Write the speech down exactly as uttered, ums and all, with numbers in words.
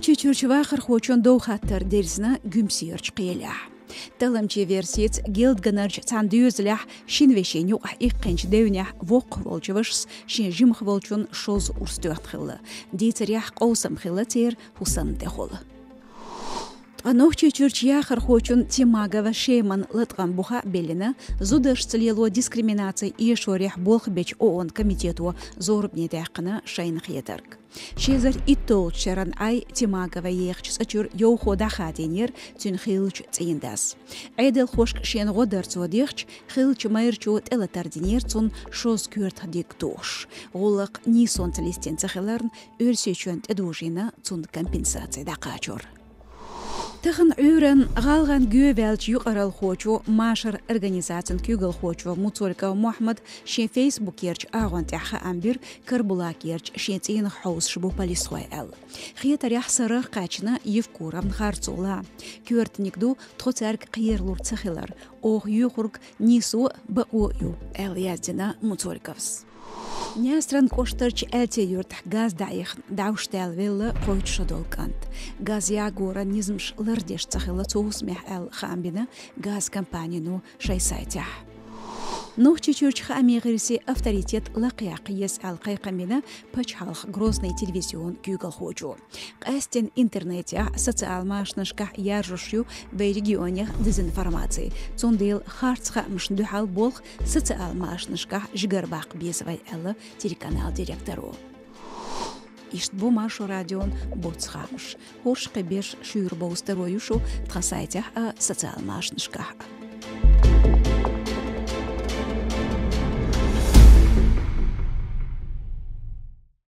Нохчийчуьрчу вахархочун дов хаттар дерзина Гуьмсерчу кхелехь. Талламчийн версица, гелдганарчу цхьана доьзалехь шина вешин юкъахь иккхинчу девнехь воккхах волчу вашас шен жимах волчун шозза урс тоьхна хилла. Дийцарехь, къовсам хилла церан хӀусамна тӀехула. Ткъа Нохчийчуьрчу яхархочун Тимагова Шеман латкъам бухахь а биллина, зударшца лело дискриминаци эшорехь болх бечу ООН комитето зорбане даьккхина шайна хетарг. Ши эзар итталгӀачу шеран Ӏай Тимагова ехачу цӀа чуьра йовхо дӀахадийнера цуьнан хиллачу цӀийнан дас. Ӏедалхошка шена гӀо дар цо дехча, хиллачу майрачо тӀелатар динера цунна шозза коьртах диг тухуш. ГӀуллакх нийсонца листина ца хиларна, Оьрсийчоьнна тӀедожийна цунна компенсаци дӀакхачор. Тахана Ӏуьйранна гӀалгӀайн гоьваьллачу юкъаралхочо, Машар организацин куьйгалхочо Муцольков Мохьмада шен фейсбукерчу агӀон тӀехь хаам бира, Карабулакерчу шен цӀийнах хьовсуш бу полисхой аьлла. Хетарехь, сарах кхаьчна Евкуровн харцо лан. Коьртаниг ду тхо цаьрга кхералур ца хилар. Оха йоьхург нийсо а, бакъо а ю, аьлла яздина Муцольковс. Наьсаран кӀоштарчу Аьлти-Юьртахь газ дӀаихна, дӀовш даьлла велла кхойтта шо долу кӀант. Газ ягоран низамаш лардеш ца хилла цу хӀусамехь аьлла, хаам бина газан компанино шайн сайтехь. Нохчийчуьрчу хаамийн гӀирсийн авторитет лакхаяккха еза аьлла кхайкхам бина пачхьалкхан Грозный телевизион куьйгалхочо. Къаьсттина интернетехь, социал машанашкахь яржош ю вайн регионех дезинформаци. Цундела харц хаамашна дуьхьал болх социал машанашкахь жигара баккха беза вай, аьлла телеканалан директоро. Иштта бу Маршо радион буц хаамаш. ХӀорш кхин беш шуьйра бовза таро ю шу тхан сайтехь а, социал машанашкахь а.